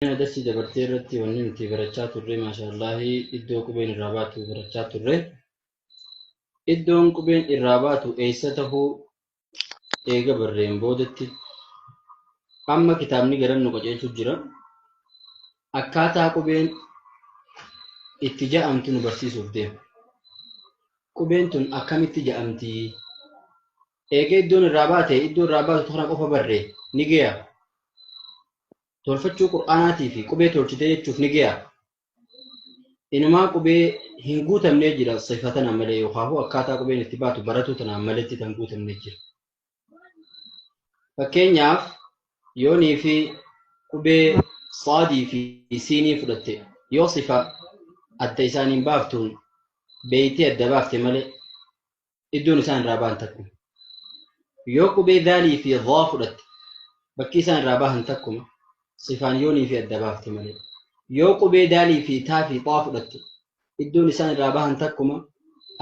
Darsii dabartee irratti wanni nuti barachaa turre, maashaallahi, iddoo qubeen irraa baatu barachaa turre. Iddoon qubeen irraa baatu eessa tahuu eega barreen boodatti amma kitaabni garan nu qajeelchu jira. Akkaataa qubeen itti ja'amtu nu barsiisuuf deema. Qubeen tun akkamitti ja'amti? Eega iddoon irraa baate, iddoo irraa baatu kana qofa barree ni ga'a. Tolfachuu Qur'aanaatii fi qubee tolchitee jechuuf ni ga'a. Inumaa qubee hin guutamnee jira sifa tana malee, yookaan akkaataa qubeen itti baatu baratuu tanaan maletti kan guutamnee jira. Fakkeenyaaf, yoonii fi qubee saadii fi siinii fudhatte, yoo sifa adda isaaniin baaftuun beeytee adda baafte malee, iddoon isaan irraa ba'an takkuma. Yoo qubee daalii fi dhaa fudhatte, bakki isaan irraa bahan takkuma, sifaan yoonii fi adda baafte malee. Yoo qubee daalii fi taa fi xaa fudhatte, iddoon isaan irraa bahan takkuma,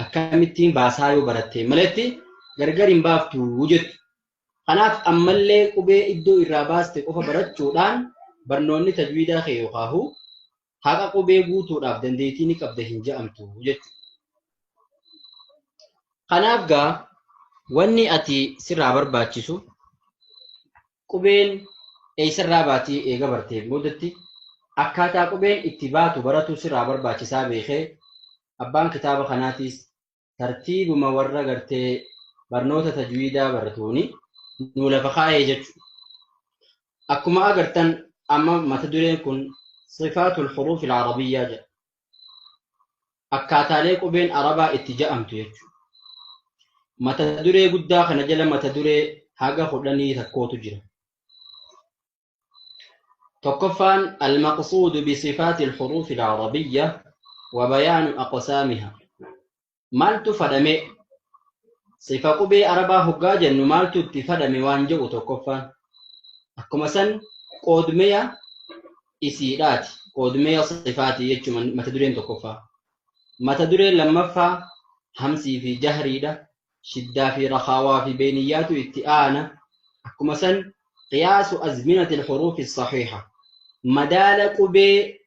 akkamittiin baasaa yoo baratte maletti gargar hin baaftu jettu. Kanaaf ammallee qubee iddoo irraa baaste qofa barachuudhaan barnoonni tajwiidaa kee yookaahu haqa qubee guutuudhaaf dandeettii ni qabda hin je'amtu jechuudha. Kanaaf gaa wanni ati sirraa barbaachisu, qubeen eessarraa baatii eega bartee boodatti, akkaataa qubeen itti baatu baratu sirraa barbaachisaa beekee, abbaan kitaaba kanaatiis tartiibuma warra gartee barnoota tajwiidaa baratuuni nuu lafa kaa'ee jechuudha. Akkuma agartan, amma mata dureen kun sifaatul huruuf al-arabiyyaa jedha. Akkaataalee qubeen Arabaa itti ja'amtu jechuudha. Mata duree guddaa kana jala mata duree haga 11tu jira. Tokkoffaan المقصود بصفات الحروف العربية وبيان أقسامها. Maaltu fadhame? Sifa qubee Arabaa hoggaa jennu maaltu itti fadhame waan jedhu tokkoffaan. Akkuma san qoodmeya isiidhaati. Qoodmeya sifaati jechuun mata dureen tokkoffaa. Mata dureen lammaffaa hamsii fi jahriidha. Shiddaa fi rakaawaa fi beeniyyaatu itti aana. Akkuma san قياس أزمنة الحروف الصحيحة. Madaala qubee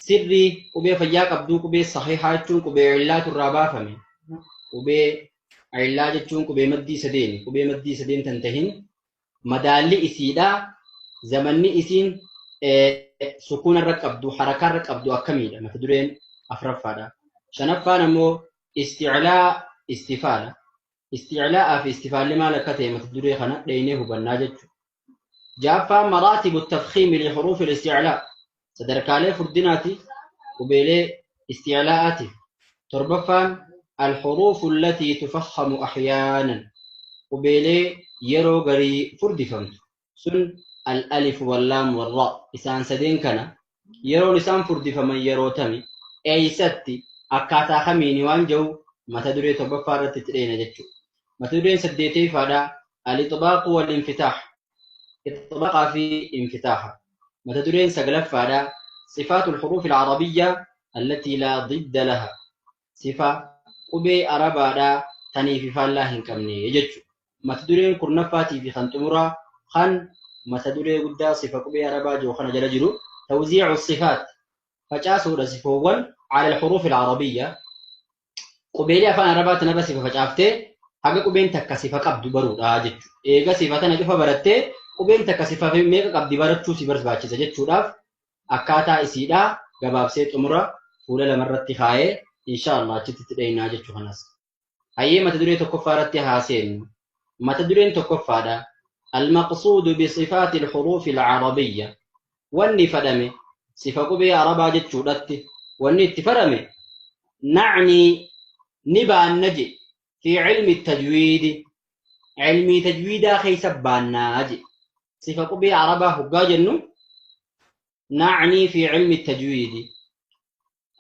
sirrii, qubee fayyaa qabduu, qubee sahihaa jechuun qubee cillaatu irraa baafame. Qubee cillaa jechuun qubee maddii sadeeni. Qubee maddii sadeen tan tahin madaalli isiidhaa, zamanni isiin sukuuna irra qabdu, harakaa irra qabdu akkamiidha, mata dureen afuraffaadha. Shanaffaan ammoo isticlaa istifaala. Isticlaa'aa fi istifaalli maal akka ta'e mata duree kana dheeynee hubannaa jechuudha. Ja'affaan مراتب التفخيم لحروف الاستعلاء. Sadarkaalee furdinaati qubeelee isticlaa'aati. Torbaffaan الحروف التي تفخم أحيانا. Qubeelee yeroo garii furdifamtu. Sun الألف واللام والراء. Isaan sadeen kana yeroon isaan furdifaman yeroo tami, eeysatti, akkaataa kamiini waan jiru mata duree torbaffaa irratti itti dheena jechuudha. Mata dureen saddeetaffaadha. الإطباق والانفتاح. Iطbaaqaa fi infitaaha. Mata dureen sagalaffaadha. صفات الحروف العربية التي لا ضد لها. Sifa qubee Arabaadha tanii fi faallaa hin qabne jechuudha. Mata dureen kurnaffaatii fi kan xumuraa kan mata duree guddaa sifa qubee Arabaa jiru kana jala jiru توزيع الصفات. Facaasuudha sifoowwan على الحروف العربية. Qubeelee afaan Arabaa tanarra sifa facaaftee haga qubeen takka sifa qabdu baruudha jechuudha. Eega sifa tana cufa barattee, qubeen takka sifa meeqa qabdi barachuu si barbaachisa jechuudhaaf, akkaataa isiidhaa gabaabsee xumura fuula lamarratti kaayee, insha Allah achitti itti dheenaa jechuu kanas. Hayyee, mata duree tokkoffaa irratti haa seennu. Mata dureen tokkoffaadha. المقصود بصفات الحروف العربية. Wanni fadhame sifa qubee Arabaa jechuudhatti wanni itti fadhame, نعني ni baanna je, في علم التجويد, علمii tajwiidaa keessa baannaa je. Sifa qubee Arabaa hoggaa jennu, نعني في علم التجويد,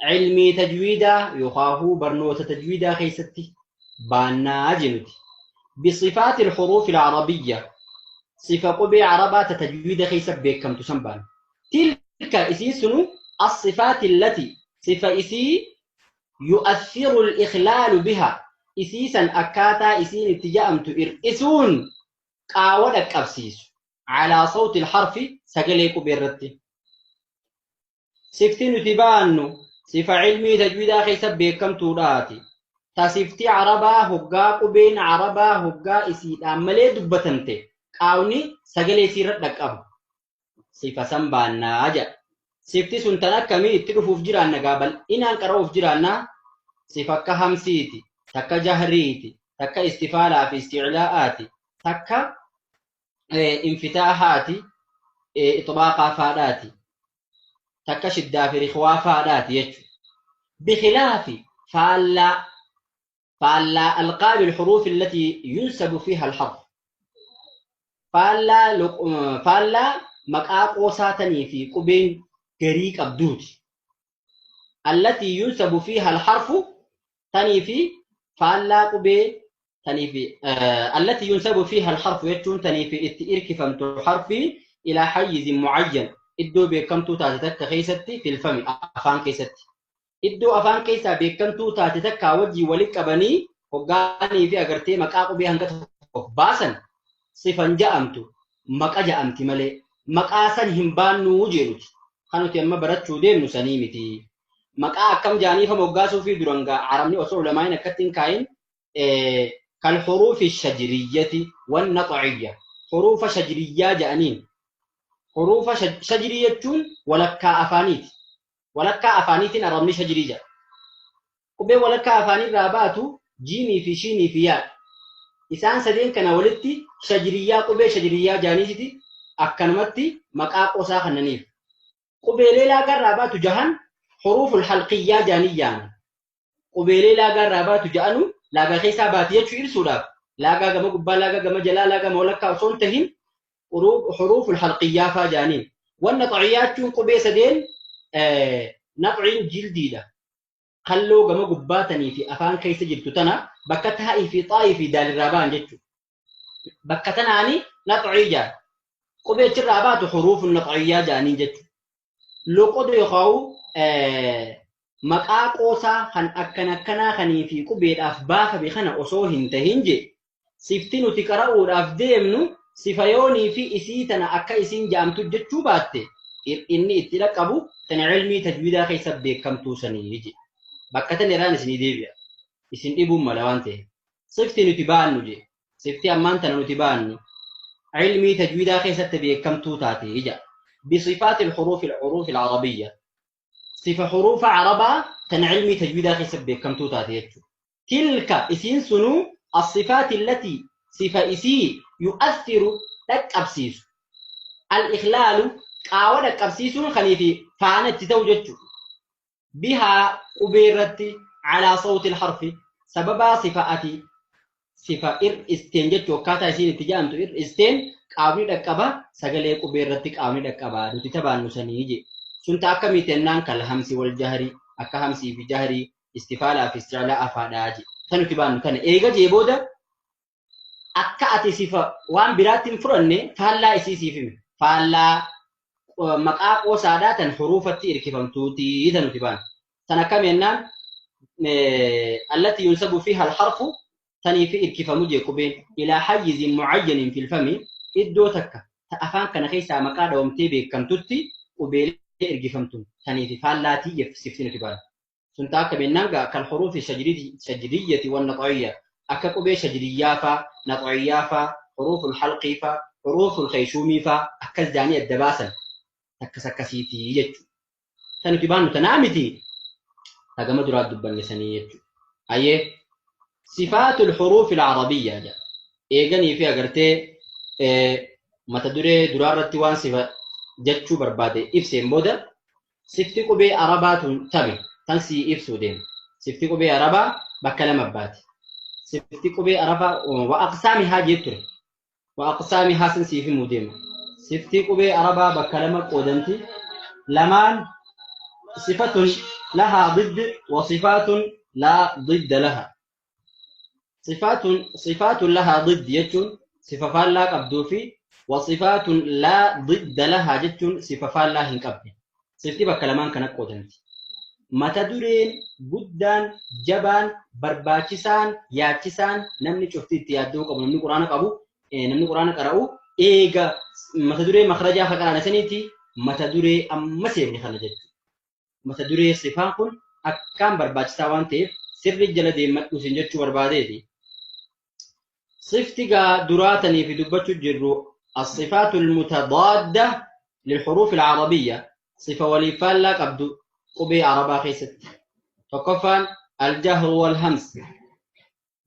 cilmii tajwiidaa yookaahuu barnoota tajwiidaa keessatti baannaa jennuti. بصفات الحروف العربية, sifa qubee Arabaa ta tajwiida keessa beekamtu san baana. تلك isii sunu الصفات التي, sifa isii, يؤثر الإخلال بها, isiisan akkaataa isiin itti ja'amtu ir'isuun qaawa dhaqqabsiisu. Calaa sawti alharfi sagalee qubee irratti. Sifti nuti baannu sifa cilmii tajwiidaa keessa beekamtuudhaati. Ta sifti Arabaa hoggaa qubeen Arabaa hoggaa isiidhaan malee dubbatamte qaawni sagalee isiirra dhaqqabu. Sifa san baannaa jedha. Sifti sun tan akkamii itti dhufuuf jiraanna gaa bal'inaan qara'uuf jiraannaa sifa akka hamsiiti, takka jahriiti, takka istifaalaa fi isticlaa'aati, takka infitaahaati, ixbaaqaa faadhaati, takka shiddaa fi rikhwaa faadhaati jechuudha. Bikhilaafi faallaa faallaa alqaabi alxuruufi allatii yunsabu fiiha alharf faallaa maqaa qoosaa tanii fi qubeen garii qabduuti. Allatii yunsabu fiiha alharfu tanii fi faallaa qubee tanii fi allatii yunsabu fiiha alharfu jechuun tanii fi itti irkifamtu harfiin ilaa hayyizin mucayyan iddoo beekamtuu taate takka keessatti filfami afaan keessatti. Iddoo afaan keessaa beekamtuu taate takkaa wajjin walitti qabanii hoggaanii fi agartee maqaa qubee hanga tokkoof baasan sifan ja'amtu maqa ja'amti malee maqaa san hin baannuu jedhuti. Kan nuti amma barachuu deemnu sanii miti. Maqaa akkam jaaniifa moggaasuu fi duran gaa arabni osoo ulamaa'in akkatti hin kaayin kal huruufi shajiriyyati wan naxciyya. Huruufa shajiriyyaa ja'aniin. Huruufa shajirii jechuun walakkaa afaaniiti. Walakkaa afaaniitiin arabni shajirii jedha. Qubee walakkaa afaanii irraa baatu jiimii fi shiinii fi yaadha. Isaan sadeen kana walitti shajiriyyaa qubee shajiriyyaa jaaniisiti akkanumatti maqaa qosaa kannaniif. Qubeelee laagaa irraa baatu jahan huruuful halqiyyaa jaanii yaaman. Qubeelee laagaa irraa baatu ja'anu laagaa keessaa baati jechuu ibsuudhaaf laagaa gama gubbaa, laagaa gama jalaa, laagaa gama walakkaa osoo hin tahin huruuful halqiyyaa faa jaaniin. Wanna xaciyyaa jechuun qubee sadeen naxciin jildiidha. Kalloo gama gubbaa tanii fi afaan keessa jirtu tana bakka taa'ii fi xaa'ii fi daalirraa ba'an jechuudha. Bakka tanaani naxcii jaan. Qubee achirraa baatu huruufun naxciyyaa jaaniin jechuudha. Loqoda yookaan maqaa qoosaa kan akkan akkanaa kanii fi qubeedhaaf baafame kana osoo hin tahin je sifti nuti qara'uudhaaf deemnu sifa yoonii fi isii tana akka isiin ja'amtu jechuu baatte inni itti dhaqqabu tana cilmii tajwiidaa keessa beekamtuu sanii je. Bakka tan irraan isinii deebi'a. Isin dhibuun mala waan ta'eef. Sifti nuti baannu je. Sifti ammaan tana nuti baannu cilmii tajwiidaa keessatti beekamtuu taate ija. Bisifaati alxuruufi alxuruufi alcarabiyya. Sifa xuruufa carabaa tan cilmii tajwiidaa keessatti beekamtuu taate jechuudha. Tilka isiin sunuu asifaati allatii sifa isii yu'athiru dhaqqabsiisu. Al-ikhlaalu qaawa dhaqqabsiisuun kanii fi faana itti ta'u jechuudha. Bihaa qubee irratti calaa sawti alharfi sababaa sifa ati sifa ir'isteen jechuu akkaataa isiin itti jedhamtu ir'isteen qaamni dhaqqaba sagalee qubee irratti qaamni dhaqqaba nuti tabaannu sanii je. Sun ta akkamii tennaan kal hamsi wal jahrii akka hamsii fi jahrii istifaalaa fi isticlaa afaadhaa je. Ta nuti baannu tana eega jee booda akka ati sifa waan biraatti hin fudhanne faallaa isii siif hime. Faallaa maqaa qoosaadhaa tan huruufatti irkifamtuutii tan nuti baannu. Tan akkam jennaan allati yunsabu fiiha alharfu tanii fi irkifamu jee qubeen ilaa hayyizin mucayyanin fil fami iddoo takka ta afaan kana keessaa maqaa dhawamtee beekamtutti qubeelee ergifamtun tanii fi faallaatii sifti nuti baannu. Sun ta akkam jennaan gaa kal huruufi shajiriyyati wan naxciyya akka qubee shajiriyyaa faa naxciyyaa faa huruuful halqii faa huruuful khayshuumii faa akkas jaanii adda baasan akkas akkasiitii jechuudha. Ta nuti baannu tanaa miti ta gama duraa dubbanne sanii jechuudha. Ayyee sifaatul huruufi alcarabiyya jedha. Eeganii fi agartee mata duree duraa irratti waan sifa jechuu barbaade ibseen booda sifti qubee arabaatu tabe tan sii ibsuu deema. Sifti qubee arabaa bakka lama baati. Sifti qubee arabaa wa aqsaamihaa jee ture. Wa aqsaamihaa san siif himuu deema. Sifti qubee arabaa bakka lama qoodamti. Lamaan sifatun lahaa didd wa sifaatun laa didda laha. Sifaatun lahaa didd jechuun sifa faallaa qabduu fi wa sifaatun laa didda lahaa jechuun sifa faallaa hin qabne. Sifti bakka lamaan kana qoodamti. Mata dureen guddaan jabaan barbaachisaan yaachisaan namni cufti itti yaadduu qabu namni quraana qabu namni quraana qara'u eega Mata duree makrajaa faqaraana saniiti mata duree amma seenne kana jechuudha. Mata duree sifaan kun akkaan barbaachisaa waan ta'eef sirri jala deemadhu isin jechuu barbaadeeti. Sifti gaa duraatanii fi dubbachuu jirru الصفات المتضادة للحروف العربية صفة وليفان لا قبض قبي عربا خيست فكفان الجهر والهمس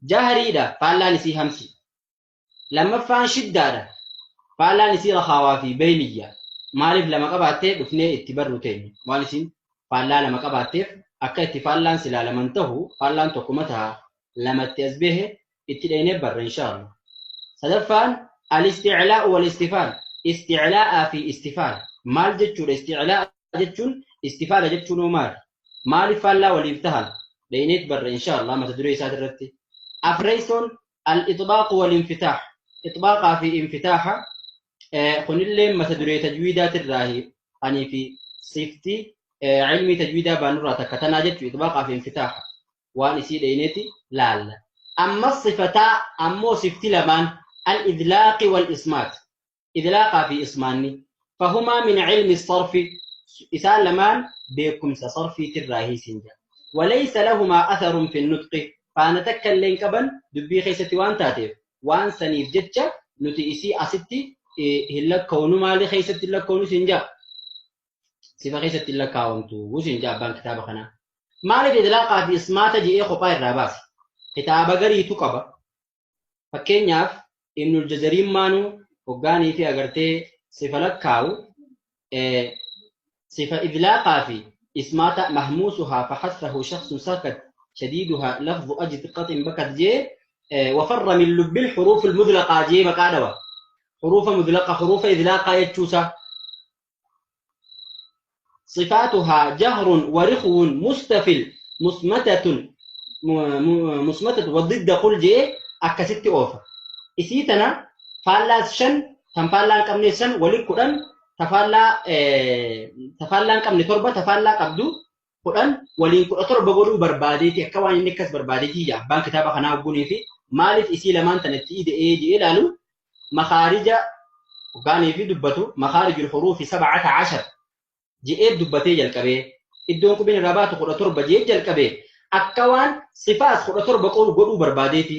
جهري ده فعلا نسي همسي لما فان شدة ده فعلا نسي رخاوة في بينية مالف لما قبعته دفني اتبرو تاني مالسين فعلا لما قبعته أكا اتفعلا سلا لما انتهو فعلا تقومتها لما تزبه اتلين بر إن شاء الله. صدفان الاستعلاء والاستفال استعلاء في استفال مال جتشون استعلاء جتشون استفال جتشون ومال مال فلا والابتهال لينيت بر إن شاء الله ما تدري ساترتي. أفريسون الإطباق والانفتاح إطباق في انفتاح قلنا ما تدري تجويدات الراهي أني في صفتي علمي تجويدا بانورا تكتنا جت إطباق في انفتاح وانسي لينيتي لا لا. أما الصفتا أما صفتي لمن الإذلاق والإصمات إذلاق في إصماني فهما من علم الصرف إسال لمان بكم صرفي تراهي سنجا وليس لهما أثر في النطق فأنا تكلم كبن دبي خيستي وان تاتيف وان سنيف جتشا نتي إسي أستي هلا كونو مالي خيستي لك كونو سنجا صفة خيستي لك كونتو وسنجا بان كتاب خنا مالي إذلاق في إصمات جي إخو باير راباس كتاب غريتو قبا فكينياف ابن الجزري مانو وقاني في أغرتي صفة لكاو صفة إذلاقا في إسمات مهموسها فحثه شخص سكت شديدها لفظ أجد قط بكت جي وفر من لب الحروف المذلقة جي مكادوة حروف مذلقة حروف إذلاقا يتشوسا صفاتها جهر ورخو مستفل مصمتة مصمتة وضد قل جي أكست أوفا إسيتنا فالا شن تنفالا قمني شن ولي كودن تفالا تفالا قمني تربة تفالا قبدو كودن ولي كود تربة غدو برباديتي akka waan inni akkas barbaadeeti ja abbaan kitaaba kanaa oggunii fi maaliif isii lamaan tanatti ide ee jee ilaalu makhaarija ogaanii fi dubbatu makaarijul huruufi 17 je'ee dubbatee jalqabee iddoon qubeen irraa baatu 17 je'ee jalqabee akka waan sifaas 17 qoru godhuu barbaadeeti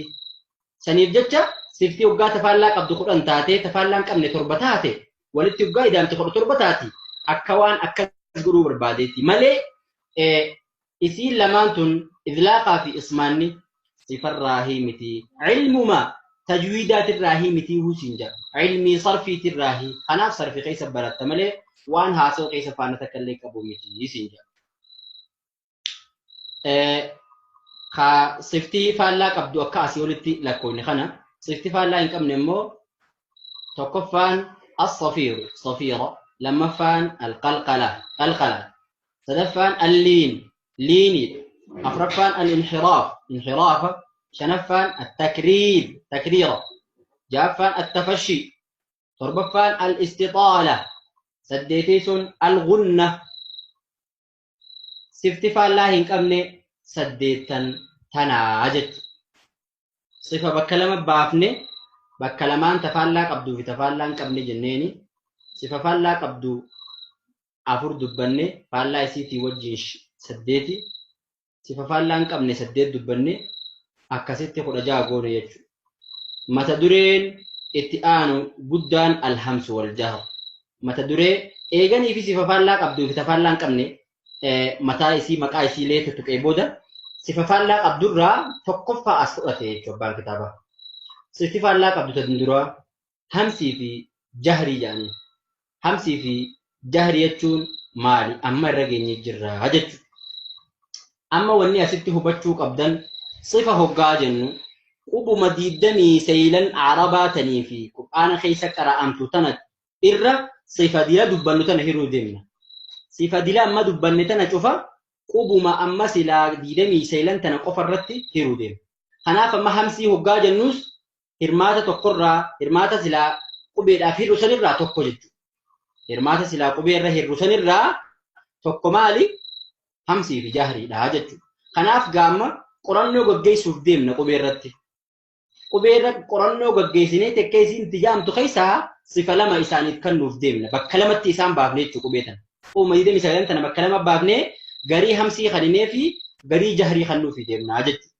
saniif jecha siftii waggaa tafaallaa qabdu 10 taatee tafaallaan qabne 7 taate walitti waggaa idaamte 17 taati akka waan akkas godhuu barbaadeeti malee isiin lamaan tun idlaaqaa fi ismaanni sifarraa miti ilmuma tajwiidaatirraa miti huusin jedha ilmii sarfiitirraa kanaaf sarfi keessa baratta malee waan haasoo keessa faana takka illee qabu miti isin jedha. Ka siftii faallaa qabdu akka asii olitti lakkoofne kana sifti faallaa hin qabne immoo tokkoffaan as-safiiru safiira lammaffaan al-qalqala qalqala sadaffaan al-liin liiniidha afraffaan al-inhiraaf inhiraafa shanaffaan at-takriir takriira ja'affaan at-tafashi torbaffaan al-istixaala saddeetii al-gunna sifti faallaa hin qabne saddeettan tanaa jechuudha. Sifa bakka lama baafne bakka lamaan tafaallaa qabduu fi tafaallaa hin qabne jenneeni sifa faallaa qabdu 4 dubbanne faallaa isiitii wajjin 8 sifa faallaa hin qabne 8 dubbanne akkasitti 16 goone jechuudha. Mata dureen itti aanu guddaan alhamsu wal jahr mata duree eeganii fi sifa faallaa qabduu fi tafaallaa hin qabne mataa isii maqaa isii lee tuttuqee booda sifa faallaa qabdurraa tokkoffaa as fudhate jechuudha abbaan kitaabaa. Sifti faallaa qabdu tan duraa hamsii fi jahrii jedhanii. Hamsii fi jahrii jechuun maali? Amma irra geenyee jirra jechuudha. Amma wanni asitti hubachuu qabdan sifa hoggaa jennu qubuma 29 arabaa tanii fi qur'aana keessa qara'amtu tana irra sifa dila dubbannu tana hiruu deemna. Sifa dila amma dubbanne tana cufa qubuma amma silaa 29 tana qofa irratti hiruu deemna. Kanaaf amma hamsii hoggaa jennus hirmaata tokkorraa hirmaata silaa qubeedhaaf hir'u sanirraa tokko jechuudha. Hirmaata silaa qubee irra hir'u sanirraa tokko maali? Hamsii fi jahriidha jechuudha. Kanaaf gaamma qorannoo gaggeessuuf deemna qubee irratti. Qubee irra qorannoo gaggeessinee tekkee isiin itti jaamtu keessaa sifa lama isaaniif kennuuf deemna. Bakka lamatti isaan baafne jechuudha qubee tana. Qubuma 29 tana bakka lama baafnee garii hamsii kaninee fi garii jahrii kennuuf deemna jechuudha.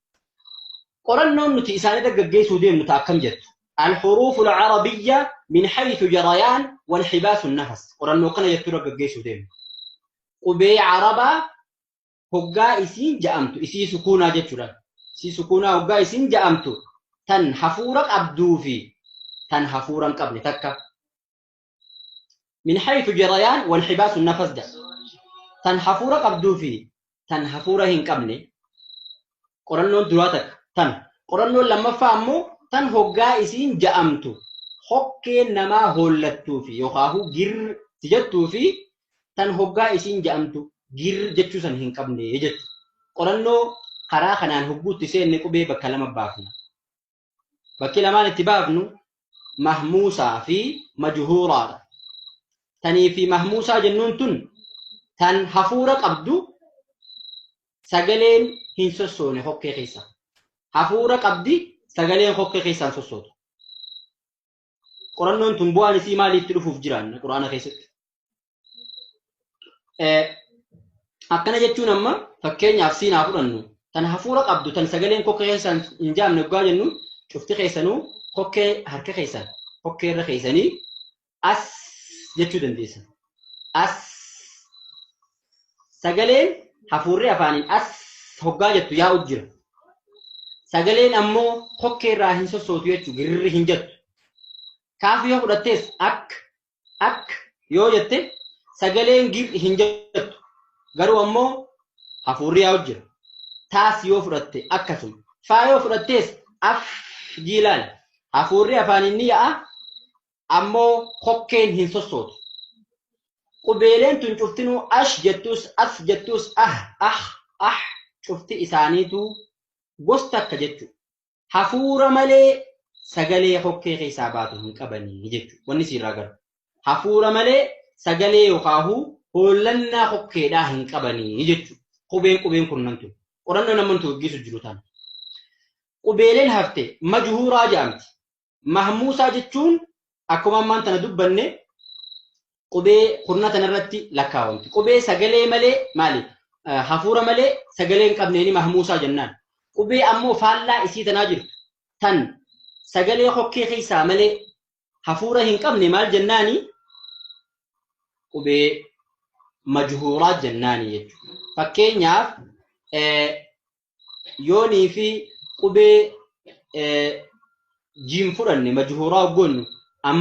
Qorannoon nuti isaanirra gaggeessuu deemnu ta'a akkam jettu. الحروف العربية من حيث جريان وانحباس النفس. قرنو كان يتورا gaggeessuu deemnu. Qubee Arabaa hoggaa isiin ja'amtu isii sukuunaa jechuudha. Isii sukuunaa hoggaa isiin ja'amtu tan hafuura qabduu fi tan hafuura hin qabne takka. من حيث جريان وانحباس النفس ده. Tan hafuura qabduu fi tan hafuura hin qabne. Qorannoon duraa takka tan. Qorannoon lammaffaa ammoo tan hoggaa isiin ja'amtu hokkeen namaa hollattuu fi yookaan gir jettuu fi tan hoggaa isiin ja'amtu gir jechuu san hin qabne jechuudha. Qorannoo karaa kanaan hogguutti seenne qubee bakka lama baafna. Bakki lamaan itti baafnu mahmuusaa fi majhuuraadha. Tanii fi mahmuusaa jennuun tun tan hafuura qabdu sagaleen hin sossoone hokkee keessa. Hafuura qabdi sagaleen hokkee keessaan sossootu. Qorannoon tun bu'aan isii maaliitti dhufuuf jiraanna quraana keessatti? Akkana jechuun amma fakkeenyaaf siinaa fudhannu tan hafuura qabdu tan sagaleen kokkee keessaan hin jaamne hoggaa jennu cufti keessanuu kokkee harka keessan kokkee irra keessanii as jechuu dandeessan. As sagaleen hafuurri afaaniin as hoggaa jettu yaa'u jira. Sagaleen ammoo kokkee irraa hin sossootu jechuu girri hin jettu. Kaaf yoo fudhattees ak ak yoo jette sagaleen gir hin jettu. Garuu ammoo hafuurri yaa'u jira. Taas yoo fudhatte akkasuma. Faa yoo fudhattees af jiilaal. Hafuurri afaan inni yaa'a ammoo kokkeen hin sossootu. Qubeeleen tun cuftinuu ash jettus as jettus ah ah ah cufti isaaniitu gosta akka jechuudha. Hafuura malee sagalee hokkee keessaa baatu hin qabanii jechuudha. Wanni siirraa galu. Hafuura malee sagalee yookaan hollannaa hokkeedhaa hin qabanii jechuudha. Qubeen kurnan tun. Qorannoo namni gaggeessu jiru taana. Qubeeleen hafte majhuuraa jedhamti. Mahmuusaa jechuun akkuma ammaan tana dubbanne qubee kurna tanarratti lakkaawamti. Qubee sagalee malee maali? Hafuura malee sagalee hin qabneeni mahmuusaa jennaan. Qubee ammoo faallaa isii tanaa jirtu. Tan sagalee hokkee keessaa malee hafuura hin qabne maal jennaani? Qubee majhuuraa jennaani jechuudha. Fakkeenyaaf yoonii fi qubee jiim fudhanne majhuuraa hoggoonnu am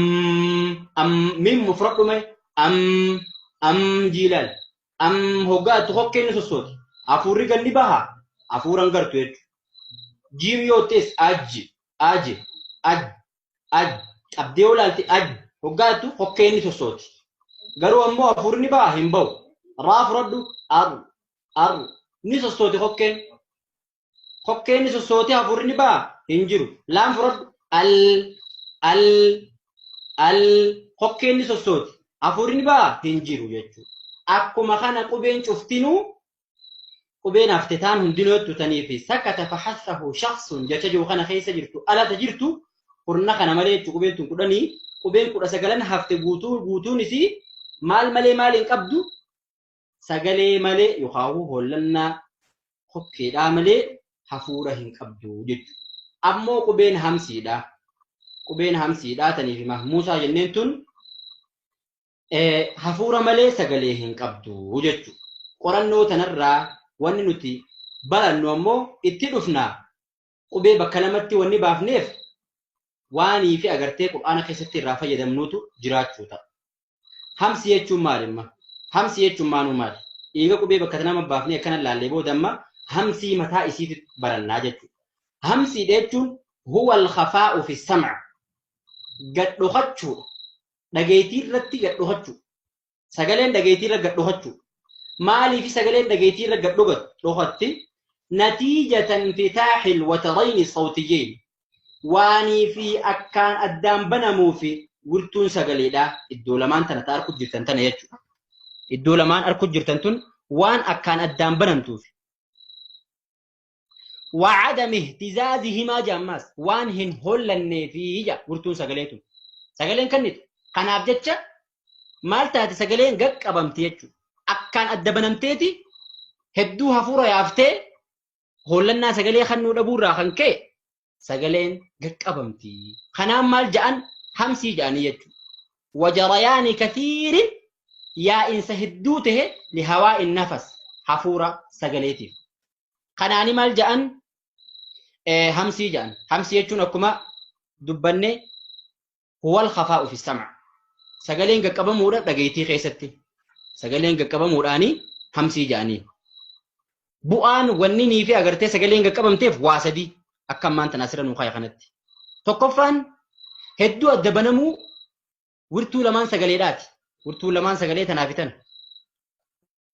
am min mufradhume am am jiilal am hoggaatu hokkeen ni sossooti. Hafuurri ganni baha hafuuran gartu jechuudha. Jiim yoo ta'es ajji aji aj aj qabdee olaalti aj hoggaatu hokkeen ni sossooti. Garuu ammoo hafuurri ni baha hin bahu. Raa fudhadhu ar ar ni sossooti hokkeen. Hokkeen ni sossooti hafuurri ni baha hin jiru. Laam fudhadhu al al al hokkeen ni sossooti hafuurri ni baha hin jiru jechuudha. Akkuma kana qubeen cuftinuu qubeen hafte taan hundinuu jettutanii fi sakata fahassahu shakhsun jecha jiru kana keessa jirtu alata jirtu kurna kana malee jechuudha. Qubeen tun 10 qubeen 19 hafte guutuun isii maal malee maal hin qabdu sagalee malee yookaan hollannaa hokkeedhaa malee hafuura hin qabdu jechuudha. Ammoo qubeen hamsiidha. Qubeen hamsiidha tanii fi mahmuusaa jenneen tun hafuura malee sagalee hin qabdu jechuudha. Qorannoo tanarraa wanni nuti barannu ammoo itti dhufna. Qubee bakka lamatti wanni baafneef waanii fi agartee qur'aana keessatti irraa fayyadamnuutu jiraachuu ta'a. Hamsi jechuun maalimma? Hamsi jechuun maanuu maali? Dhiiga qubee bakka lama baafnee akkana laallee booda amma hamsii mataa isiitti barannaa jechuudha. Hamsii jechuun huwa al-khafaa'u fi sam'a. Gad dhokachuudha. Dhageettii irratti gad dhokachuu. Sagaleen dhageettii irra gad dhokachuu. Maaliif sagaleen dhageettii irra gad dhokatti? Natiijatan infitaaxil watarayni sawtiyyeyn. Waanii fi akkaan addaan banamuu fi wirtuun sagaleedha. Iddoo lamaan tana ta arku jirtan tana jechuudha. Iddoo lamaan arku jirtan tun waan akkaan addaan banamtuuf. Wacadami ihtizaazihimaa jaammaas waan hin hollanneefi ja wirtuun sagalee tun. Sagaleen kennitu. Kanaaf jecha maal taate sagaleen gaqqabamti jechuudha. Akkaan adda banamteeti hedduu hafuura yaaftee hollannaa sagalee kannuu dhabuurraa kan ka'e sagaleen gaqqabamti. Kanaan maal ja'an hamsii ja'anii jechuudha. Wajarayaani kathiirin yaa'insa hedduu tahe lihawaa'in nafas hafuura sagaleetiif. Kanaani maal ja'an hamsii ja'an. Hamsii jechuun akkuma dubbanne huwal khafaa'u fi sam'a. Sagaleen gaqqabamuudha dhageettii keessatti. Sagaleen gaqqabamuudhaani hamsii ja'anii. Bu'aan wanni nii fi agartee sagaleen gaqqabamteef waa sadii akka ammaan tana asirra nuu kaaya kanatti. Tokkoffaan hedduu adda banamuu wirtuu lamaan sagaleedhaati. Wirtuu lamaan sagalee tanaa fi tana.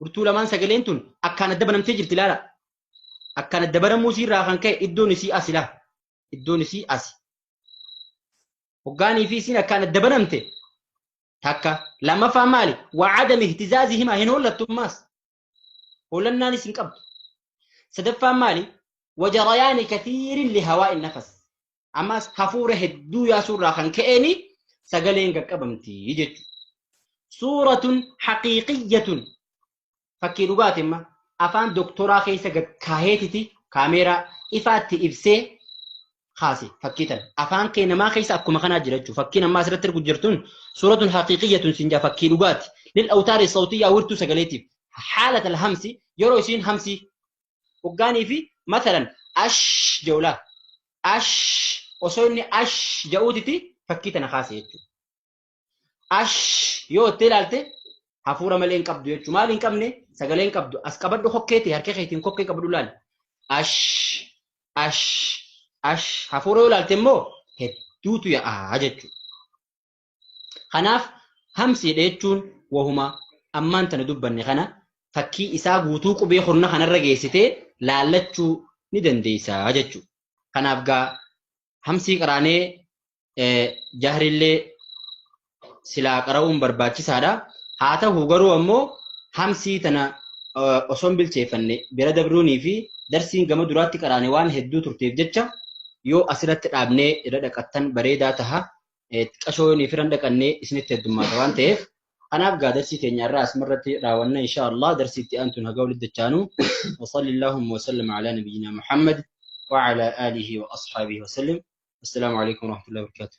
Wirtuu lamaan sagaleen tun akkaan adda banamtee jirti ilaala. Akkaan adda banamuu isiirraa kan ka'e iddoon isii as ilaa. Iddoon isii as. Hoggaanii fi isiin akkaan adda banamte takka. Lammaffaan maali? Wa'adami ihtizaazihimaa hin hollattummaas. Hollannaanis hin qabdu. Sadaffaan maali? Wajarayaani kathiirin lihawaa'in nafas. Ammas hafuura hedduu yaasuurraa kan ka'eeni sagaleen qaqqabamti jechuudha. Suuratun haqiiqiyyatun fakkii dhugaati imma afaan doktoraa keessa gakkaaheetiti kaameeraa ifaatti ibsee kaase fakkii tana. Afaan kee namaa keessa akkuma kanaa jira jechuudha. Fakkiin ammaa asirratti argu jirtun suuratun haqiiqiyyatun siin jaa fakkii dhugaati. Lil awtaari sawtiyyaa wirtuu sagaleetiif. Haalat alhamsi yeroo isiin hamsii hoggaanii fi matalan ash jeulaa ash osoo inni ash ja'uutiti fakkii tana kaase jechuudha. Ash yoo itti ilaalte hafuura malee hin qabdu jechuudha. Maal hin qabne sagalee hin qabdu. As qabadhu kokkeeti harka keetiin kokkee qabadhu laali. Ash ash ash hafuura yoo ilaalte immoo hedduutu yaa'aa jechuudha. Kanaaf hamsiidha jechuun wahuma ammaan tana dubbanne kana fakkii isaa guutuu qubee hurna kanarra geessitee laallachuu ni dandeessaa jechuudha. Kanaaf gaa hamsii qaraanee jahrillee silaa qara'uun barbaachisaadha. Haa ta'u garuu ammoo hamsii tana osoo hin bilcheeffanne bira dabruunii fi darsiin gama duraatti qaraane waan hedduu turteef jecha yoo asirratti dhaabnee irra dhaqattan bareedaa taha. Qashoo yoo firan dhaqannee isinitti heddummaata waan ta'eef kanaaf gaa darsii keenya irraa asumarratti raawwanna insha Allah darsii itti aantuun haga walitti dachaanu. Wa sallallahu wa sallam ala nabiyyina Muhammad wa ala alihi wa ashabihi wa sallim. Assalaamu alaikum wa rahmatullahi wa barakatuh.